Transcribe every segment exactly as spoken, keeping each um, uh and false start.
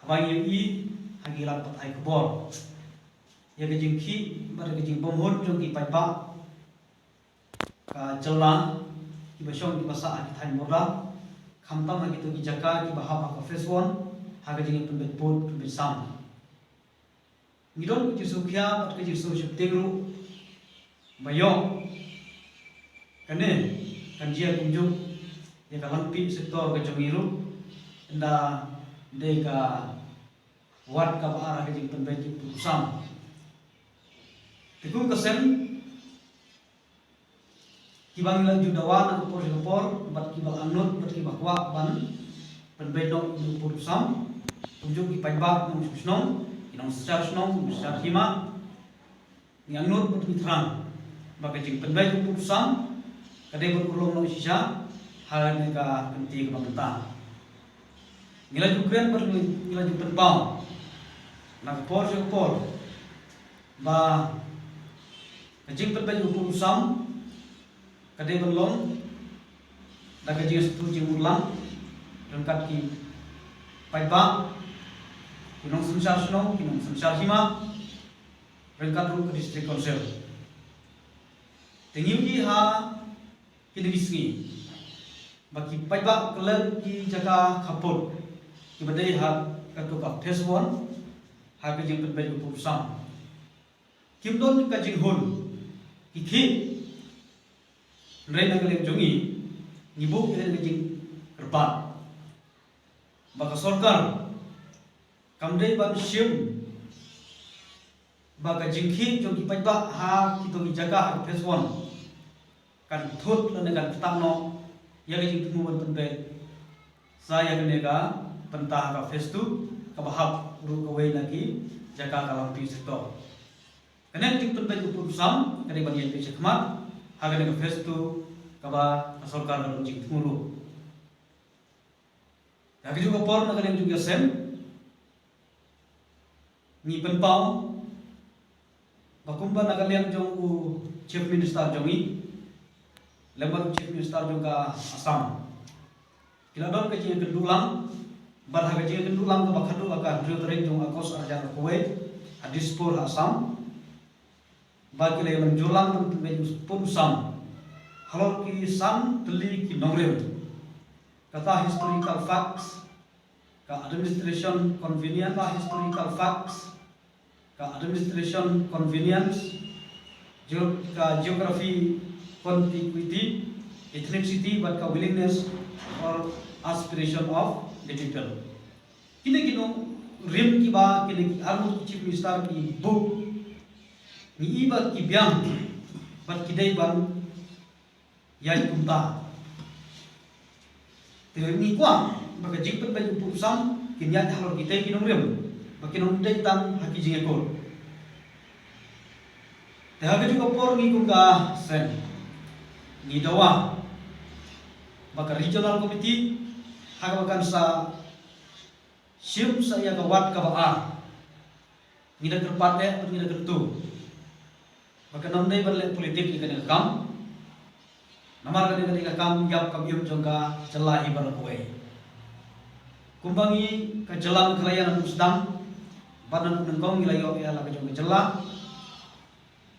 Haba ngi ïohi ha ki lad pathai khubor ïa ka jingkhih bad ka jingbymhun jong ki paidbah ka jylla kiba shong kiba sah ha ki thaiñ border, khamtam ha kito ki jaka kiba hap ha ka phase one ha ka jingpynbeit pud pynbeit sam. Ngi don ka jingsngewkhia bad ka jingsngewsheptieng ruh ba ïoh kane kan jia kumjuh ïa ka Langpih sector ka jong ngi ruh, ynda dei ka ward kaba ar ha ka jingpynbeit jingpynpusam. Te kum ka seng kiba ngi la ju dawa na ka por sha ka por bad kiba angnud bad kiba kwah ban pynbeit noh ïa u pud u sam, kumjuh ki paidbah nongshong shnong, ki nongsynshar shnong, nongsynshar hima, ngi angnud bad ngi thrang ba ka jingpynbeit ïa u pud u sam ka dei ban urlong noh shisha ha kane ka kynti kaba mynta. Ngi la ju kren bad ngi la ju pynpaw na ka por sha ka por ba ka jingpynbeit ïa u pud u sam ka dei ban long da ka jingsngewthuh jingmut lang ryngkat ki paidbah, ki nongsynshar shnong, ki nongsynshar hima, ryngkat ruh ka District Council. Te ngi ïohi ha kine ki sngi ba ki paidbah kylliang ki jaka khappud kiba dei ha kato ka phase one ha ka jingpynbeit u pud u sam. Kim don ka jinghun ki khih. Hynrei na ka liang jong ngi, ngi buh ïa ka jingkyrpad ba ka sorkar kam dei ban shim ba ka jingkhih jong ki paidbah ha kito ki jaka ha ka phase one kan thut lane kan ktah noh ïa ka jingthmu ban pynbeit sa ïa kane ka bynta ha ka phase two kaba hap ruh kawei na ki jaka ka Langpih sector. Kane ka jingpynbeit u pud u sam ka dei ban ïaid beit shakhmat ha kane ka phase two kaba ka sorkar ka don jingthmu ruh. Ha kajuh ka por na ka liang jong ka seng ngi pynpaw ba kumba na ka liang jong u Chief Minister jong ngi lem bad u Chief Minister jong ka Assam ki la don ka jingïakynduh lang, bad ha ka jingïakynduh lang kaba khadduh ha ka hynriew tarik jong August arhajar arphew wei ha Dispur ha Assam, ba ki la ïa mynjur lang ban pynbeit u pud u sam halor ki san tylli ki nongrim. Kata historical facts, ka administration convenience, ka historical facts, ka administration convenience, geo-, ka geography contiguity, ethnicity, bad ka willingness or aspiration of the people. Kine ki nongrim kiba kine ki arngut ki Chief Minister ki buh, ngi i ba ki biang bad ki dei ban ïaid kumta. Te ngi kwah ba ka jingpynbeit u pud u sam kin ïaid halor kitei ki nongrim, ba kin ym dei tang ha ki jingïakut. Te ha kajuh ka por ngi kum ka seng ngi dawa ba ka regional committee ha kaba kan sa shim sa ïa ka ward kaba ar. Ngi da kyrpad eh bad ngi da kyntu ba kan ym dei ban leh politik ïa kane ka kam. Namar kane ka dei ka kam ïap kam im jong ka jylla hi baroh kawei. Kumba ngi ka jylla Meghalaya naduh sdang bad naduh nyngkong ngi la ïoh ïa la ka jong ka jylla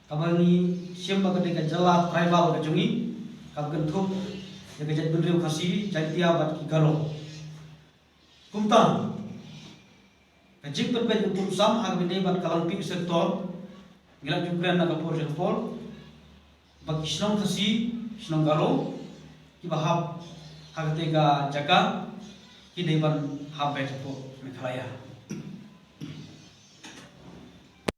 kaba ngi shim ba ka dei ka jylla tribal ka jong ngi, kaba kynthup ïa ka jaitbynriew Khasi, Jaintia bad ki Garo. Kumta ka jingpynbeit u pud u sam ha kaba ïadei bad ka Langpih sector, ngi la ju kren na ka por sha ka por ba ki shnong Khasi, shnong Garo kiba hap ha katei ka jaka ki dei ban hap beit hapoh Meghalaya.